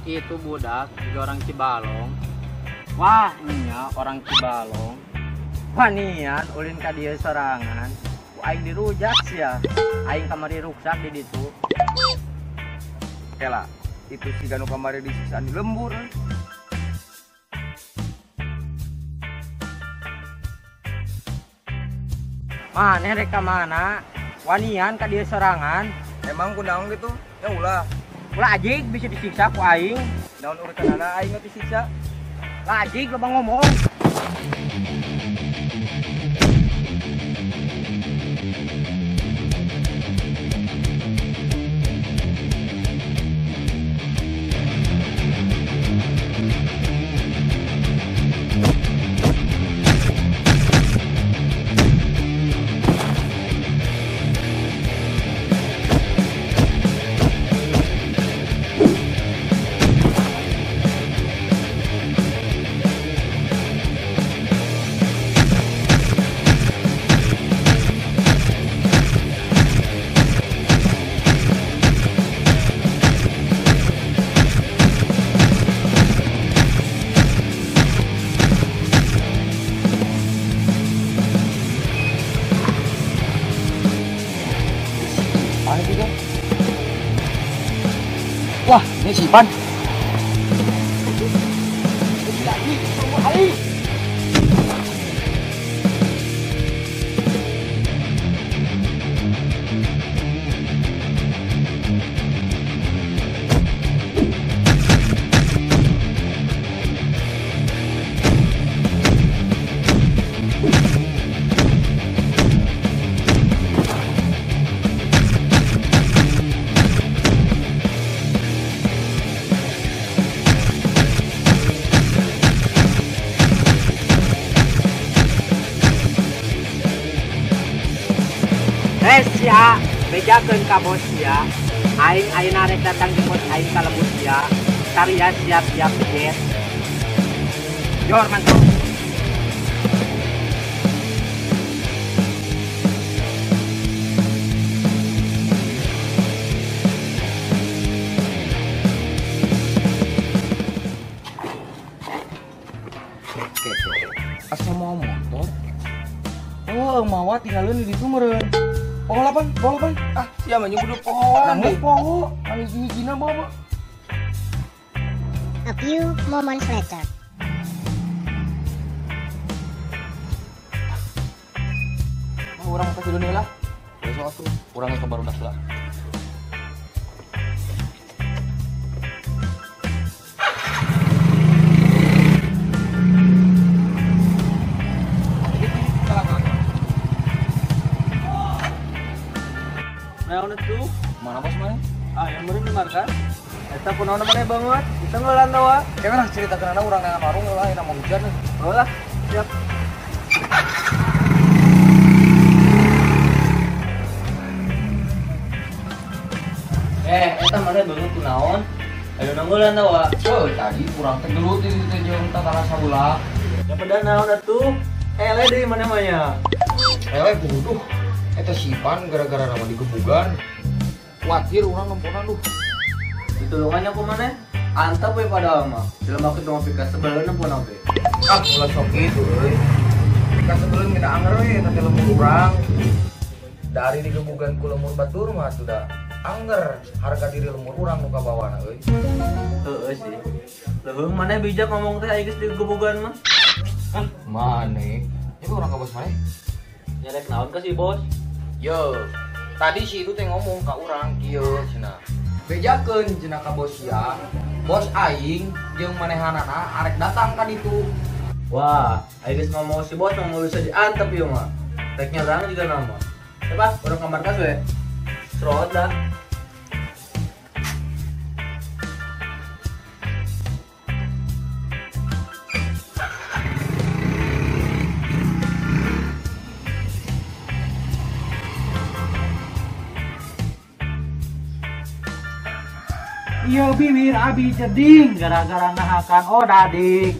Itu budak juga orang Cibalong. Wah, nya orang Cibalong. Wanian ulin ka dieu sorangan. Ku aing dirujak sia. Aing kamari ruksak di ditu. Kela, itu si ganu kamari disiksaan di lembur. Maneh rek ka mana? Wanian ka dieu sorangan. Emang kunaon gitu? Ya ulah. Ulah ajig bisa disiksa ku aing. Naon urusanana aing geus disiksa? Lah ajig loba ngomong. Wah, ini si Ipan. Sia, bejakeun ka bos sia. Aing ayeuna rek datang jemput aing ka lembur sia. Saria siap-siap jet. Jor mantap. Oke, asa mau motor. Oh, mawa tinggalin di ditu meureun. Poho lapan, poho lapan. Ah, sia mah nyebut poho. Nangis poho, nangis hiji-hijina bawa. A few moments later. Oh, urang kasih dulu lah. Besok atuh, urang ke barudak lah. Naon itu? Mana bos mana? Ah, yang meureun di markas. Eta kunaon maneh banget? Kita ngeulan tawa. Kayaknya lah cerita kenana urang nang warung lah enak mau hujan. Oh lah, siap. Eta maneh banget kunaon? Ayo nanggulan tawa. Oh, tadi urang teh gelut di ditu jeung tatara sabelah. Ya pada naon atuh? Ele deui maneh mah nya. Ele kuduh. Eta si Ipan gara-gara nama digebugan. Kuatir urang nemponan duh. Ditulungannya ku maneh? Antep we padahal mah. Jelema kitu mah pika sebeleun nempon oge. Ah, ulah sok kitu euy. Pika sebeleun ngena anger we eta teh lemur urang. Dari digebugan ku lemur batur mah sudah anger harga diri lemur urang nu kabawana euy. Heueuh sih. Leuheung maneh bijak ngomong teh aya geus digebugan mah. Hah, maneh? Ieu urang ka bos maneh? Nyarek naon ka si bos? Yo, tadi si itu teh ngomong ka urang kieu cenah. Bejakeun cenah ka bos sia, bos aing jeung manehanana arek datang ka ditu. Wah, aing geus ngomong si bos mah bisa diantep ieu mah. Rek nyerang juga nama. Coba urang ka markas we. Serot dah. Iya bibir abi jeding gara-gara ngahakan odading.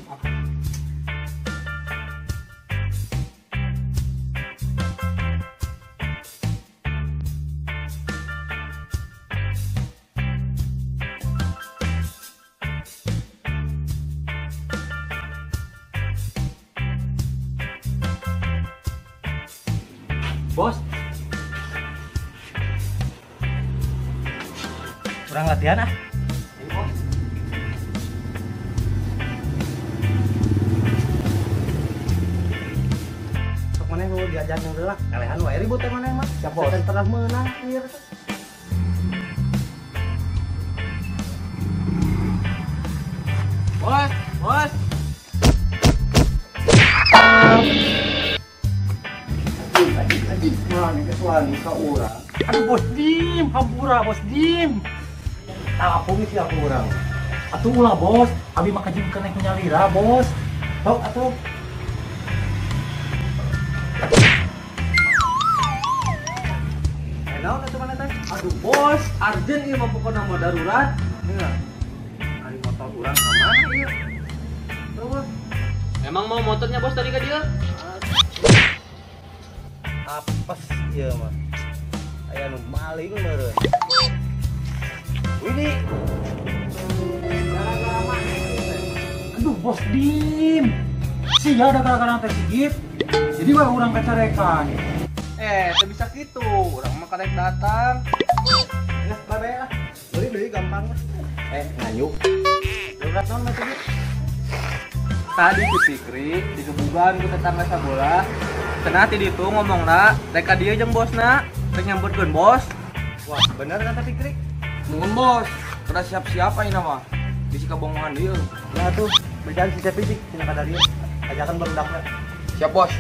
Bos. Kurang latihan ah. Ayo, bos. Sok maneh mau diajar yang heula, kalehan wae ribut teh maneh mah. Siap, bos. Pernah meunang ieu. Bos, bos. Wani ka urang. Aduh bos Dim, hampura bos Dim. Talapung sih aku urang. Atuh ulah bos, abi mah kajing keneh nyalira bos. Sok atuh. Naon atuh mana teh? Aduh bos, arjen ieu mah pokona mah darurat. Heuh. Ari motor urang ka mana ieu? Tuh bos. Emang mau motornya bos tadi ka dieu? Apes ieu mah. Aya nu maling meureun. Wini. Gara-gara maneh. Aduh bos Dim. Sia da gara-gara teh sigit. Jadi wae urang kacarekan. Teu bisa kitu. Urang mah karek datang. Geus bae lah. Beli deui gampang lah. Nganyuk. Darurat naon mah tadi? Tadi si Fikri digebugan ku tetangga sabola. Cenah ti ditu ngomongna rek ka dieu jeung bosna, rek nyamperkeun bos. Wah, bener kata Fikri. Nuhun bos, udah siap-siap ayeuna mah. Bisi kabongohan dieu. Nah tuh, bejaan si Cepi sih, cenah ka dieu. Ajakan barudakna. Siap bos.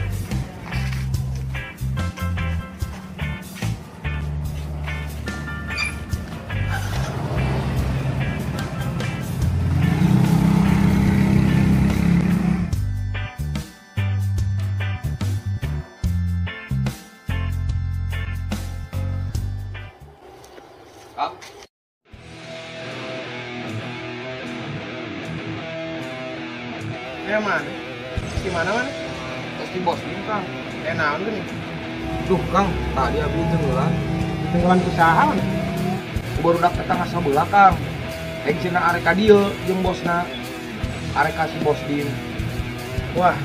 Kang. Ya mana? Di mana mana? Terus di bos Dim, Kang. Naon geuning? Duh, Kang, tadi abi tenggelan. Tenggelan usaha mana? Barudak tetangga sabelah, Kang. Rek cenah arek ka dieu jeung bosna. Arek ka si bos Dim. Wah,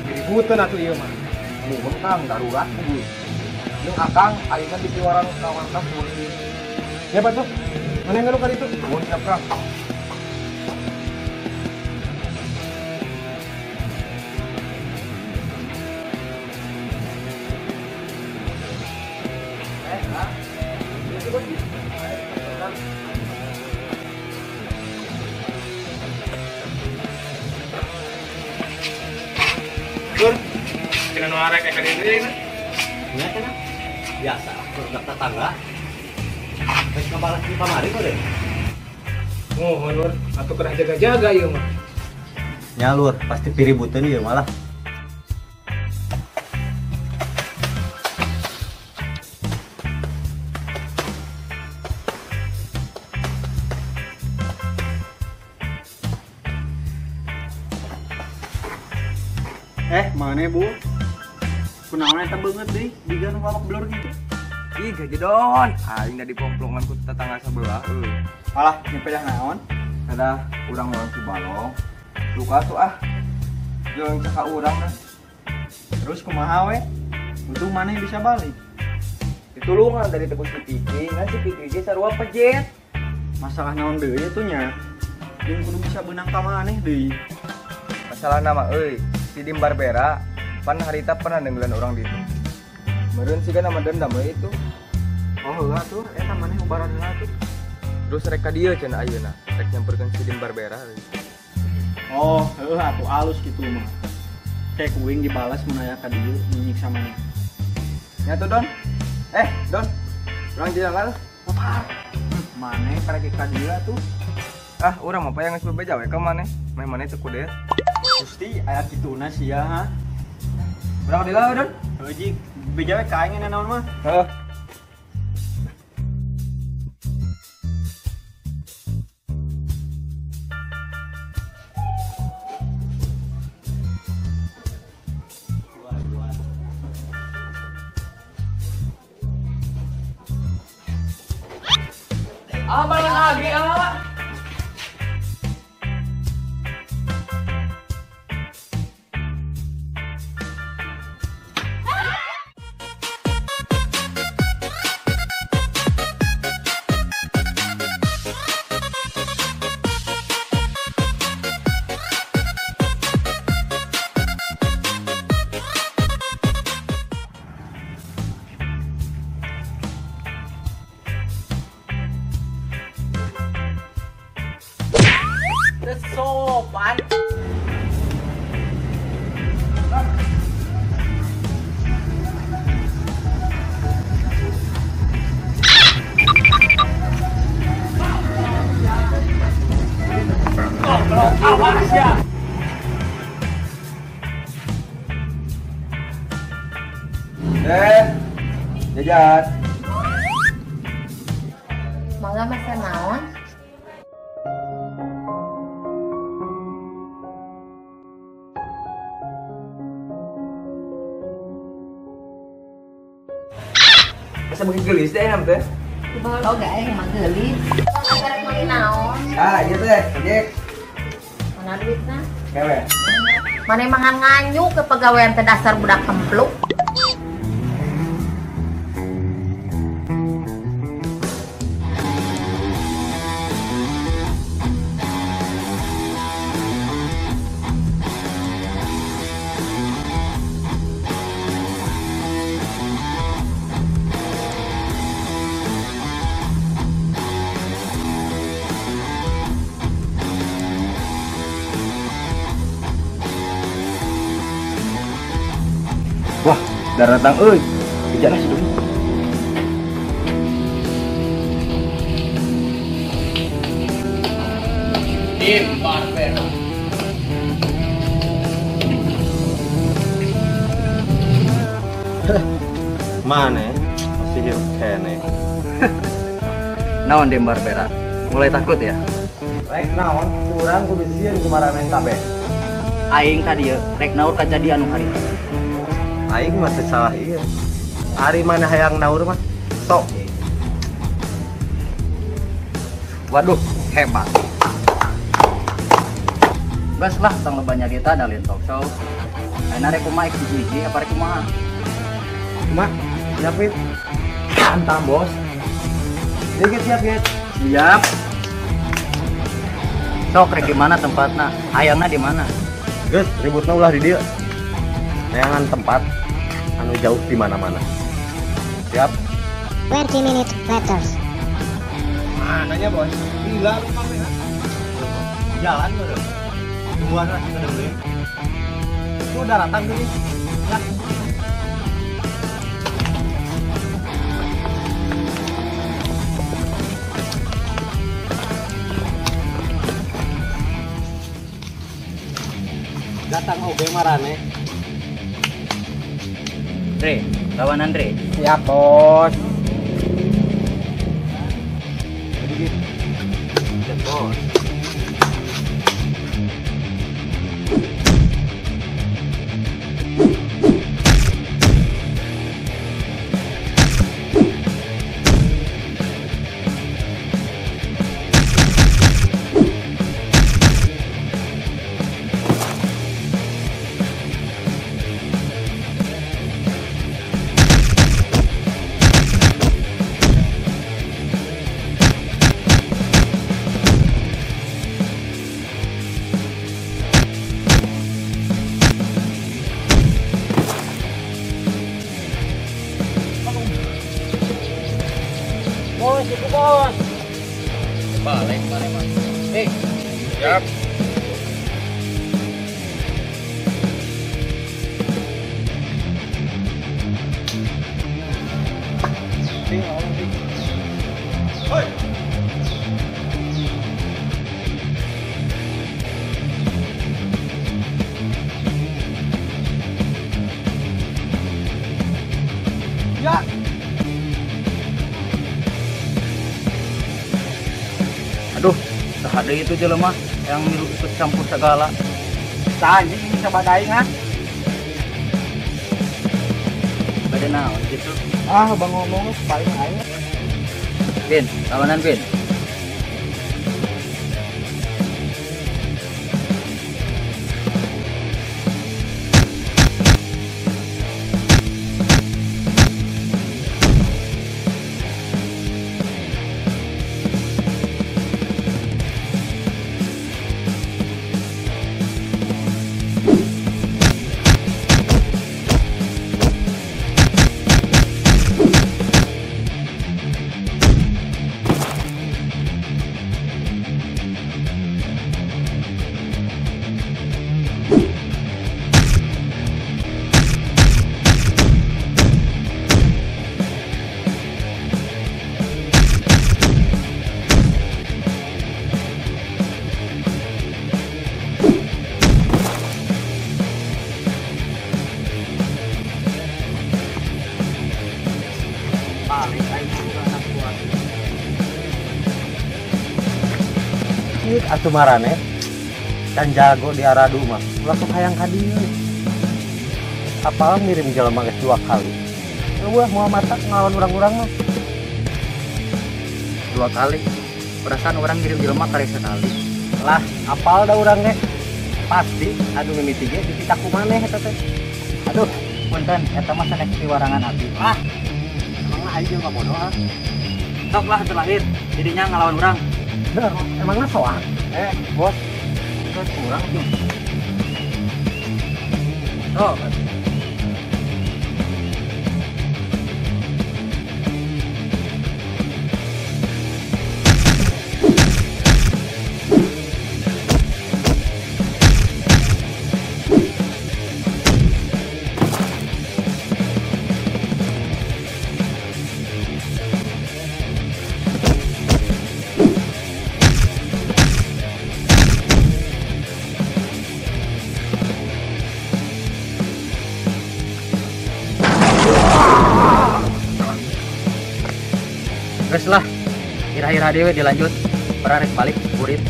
diributan atuh ieu mah. Nuhun, Kang, darurat kudu. Jeung Akang ayeuna dipiwarang ka markas polisi. Siapa tuh? Mana yang ngeluh kali itu? Nuhun siap, Kang. Dur, cenah nu arek ka dieu deui. Nya cenah. Biasa, barudak tetangga. Geus ngabalas di kamari kok deh. Mohon lur, atuh kedah jaga-jaga ieu mah. Nya lur, pasti piributeun ieu malah. Mana bu? Kunaon eta beungeut deui, diga nu babak belur gitu. Ih, gajedon. Aing da dipomplongan ku tetangga sebelah euy. Alah, nyepedah naon? Dadah, urang orang Cibalong. Luka tuh ah. Jeung caka urang dah. Terus kumaha we? Untung maneh bisa balik. Ditulungan dari tegus si Pikri, ngan si Pikri ge sarua pejet. Masalah naon deui atuh nya? Jeung kudu bisa beunang ka maneh deui. Masalah nama euy, si Dim Barbera pan harita pernah nenggelan orang ditu. Meureun siga nama dendam we itu. Oh heula tuh, eta maneh ubaran heula tuh. Terus rek ka dieu cenah ayeuna, rek nyamperkeun si Dim Barbera euy. Oh, heuh atuh alus kitu mah. Kayak kuing dibalas mun aya ka dieu nyiksa maneh. Nya tuh Don. Don. Urang jalan. Apa? Maneh parek ka dieu atuh. Ah, urang mah payang geus bebeja we ka maneh. Meh maneh teu kudet. Gusti aya kituna sia ha. Urang ka dieu lah, Don. Heuh jig, beja we ka aing naon mah. Heuh. Ah, balon lagi ah. Teu sopan. Goblok, awas ya. Jajan. Mangga mesen naon? Asa beuki geulis teh enak teh. Oh, gak aing mah geulis. Karek meuli naon? Ah, ieu teh, ojek. Mana duitna? Kewe. Mana mangan nganyu ke pegawaian teh dasar budak kempluk. Wah, darah datang euy. Kejar lah si Doni. Tim Barbero. Mana ya? Masih hirup kene. Naon Dim Barbera? Mulai takut ya? Rek naon, kurang kudu sieun kumaramen kabeh. Aing tadi ya, rek naur kajadian nu harita. Aing masih salah iya. Ari mana hayang naur mah? Sok. Waduh, hebat. Gas lah tong loba nyarita da lain talk show. Ayeuna rek kumaha hiji-hiji apa rek kumaha? Kumaha? Siap, Pip. Mantap, Bos. Dikit siap, Git. Siap. Sok rek di mana tempatna? Hayangna di mana? Geus, ributna ulah di dieu. Neangan tempat anu jauh di mana-mana. Siap. 20 minutes later. Mananya, Bos? Gila lu kami, ha? Jalan bro. Tungguan lah kita dulu. Itu daratan tuh nih. Lah. Datang oge marane. Andre, lawan Andre. Siap, Bos. Siap, Bos. Bos, itu bos. Balik, balik, balik. Hei, siap. Hoi. Ya. Aduh, tak ada itu jelema yang milu ikut campur segala. Tah anjing ini sabada aing ah. Bade naon gitu. Ah, bang ngomong paling aing. Bin, lawanan Bin. Cik atuh marane. Can jago di aradu mah. Ulah sok hayang ka dieu. Apal ngirim jelema geus 2 kali. Eueuh moal matak ngalawan urang-urang mah. 2 kali. Perasaan orang ngirim jelema kali sekali. Lah, apal da urang ge. Pasti anu mimiti ge dititah ku maneh eta teh. Aduh, punten eta mah sanes piwarangan abdi. Ah. Emangna aing jelema bodoh ah. Sok lah terlahir, jadinya ngalawan urang. Bener, emangna soang? Bos. Terus urang tuh. Sok. Terus lah, ira-ira dewe dilanjut, berarik balik burit.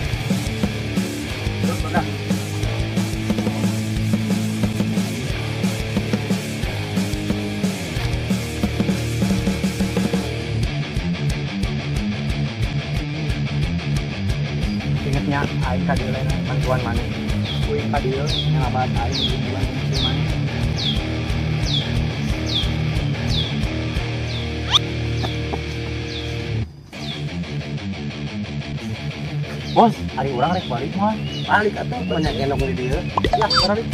Terus udah. Ingatnya aing ka dieu lain bantuan maneh. Kuing ka dieu nyalabat aing bantuan si maneh. Bos, hari urang rek balik mah. Balik atuh banyak enok di dieu. Lah, balik.